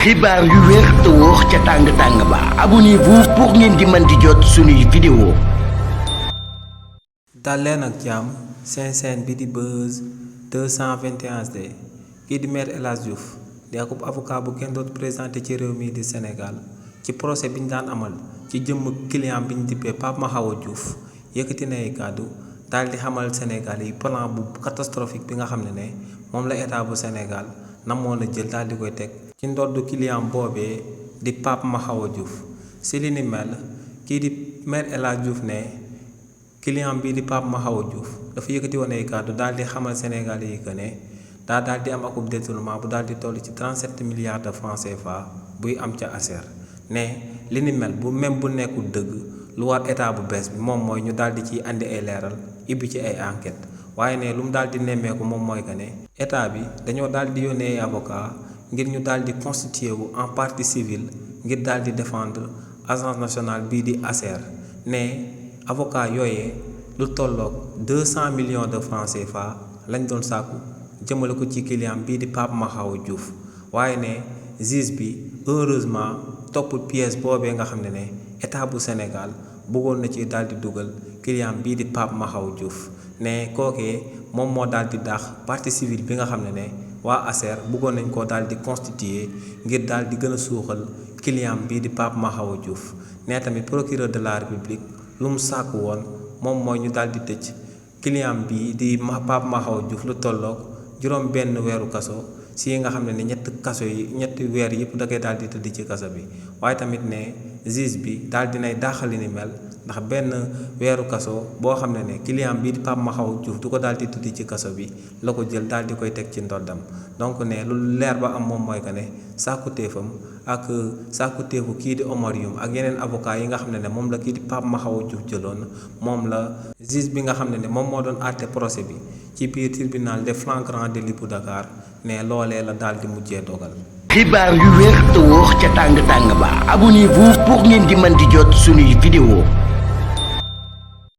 xibaar yu wér te wóor ca tàng ba abonnez-vous pour ngeen di mën di jot suñuy vidéo. dal leen ak jàmm seen chaîne bi di Buzz 221 HD kii di Maître El Hadji Diouf di akub avocat bu kenn dootu présenté ci réew mi di Sénégal ci procès bi ñu daan amal ci jëmm client bi ñu dippee Pape Mahawa Diouf yëkkati na ay kàddu daal di xamal Sénégal yi plan bu catastrophique bi nga xam ne moom la état bu Sénégal namoon a jël daal di koy teg ci ndoddu client boobee di Pape Mahawa Diouf si li ni mel kii di Maître El Hadji Diouf ne client bii di Pape Mahawa Diouf dafa yëkkati woon ay kàddu daal di xamal Sénégal yi que ne daal di am akub détournement bu daal di toll ci 37 milliards de francs CFA buy am ca ASER ne li ni mel bu même bu nekkul dëgg lu war état bu bees bi moom mooy ñu daal di ciy andi ay leeral ibbi ci ay enquête waaye ne lu mu daal di nemmeeku moom mooy que ne état bi dañoo daal di yónnee ay avocat ngir ñu daal di constitué wu en partie civile ngir daal di défendre agence nationale bii di ASER ne avocat yooyee lu tolloog 200 millions de francs CFA lañ doon sàkku jëmale ko ci client bii di Pape Mahawa Diouf waaye ne juge bi heureusement toppul pièce boobee nga xam ne état bu Sénégal bëggoon na ci daal di dugal client bii di Pape Mahawa Diouf ne kookee moom moo daal di daax partie civile bi nga xam ne waa ASER bëggoon nañ koo daal di constituer ngir daal di gën a suuxal client bii di Pape Mahawa Diouf ne tamit procureur de la République lu mu sàkku woon moom mooy ñu daal di tëj client bii di Pape Mahawa Diouf lu tolloog juróom benn weeru kaso si nga xam ne ñetti weer yëpp da koy daal di tëdd ci kaso bi waaye tamit ne juge bi daal dinay daaxali ni mel ndax benn weeru kaso boo xam ne client bii di Pape Mahawa Diouf du ko daal di tëdd ci kaso bi la ko jël daal di koy teg ci ndoddam donc ne lu leer ba am moom mooy que ne sàkkuteefam ak sàkkuteefu kii di Omar Youm ak yeneen avocat yi nga xam ne moom la kii di Pape Mahawa Diouf jëloon moom la juge bi nga xam ne moom moo doon àtte procès bi ci biir tribunal des flagrants délits bu Dakar ne loolee la daal di mujjee dogal. xibaar yu wér te wóor ca tàng ba abonnez-vous pour ngeen di mën di jot suñuy vidéo.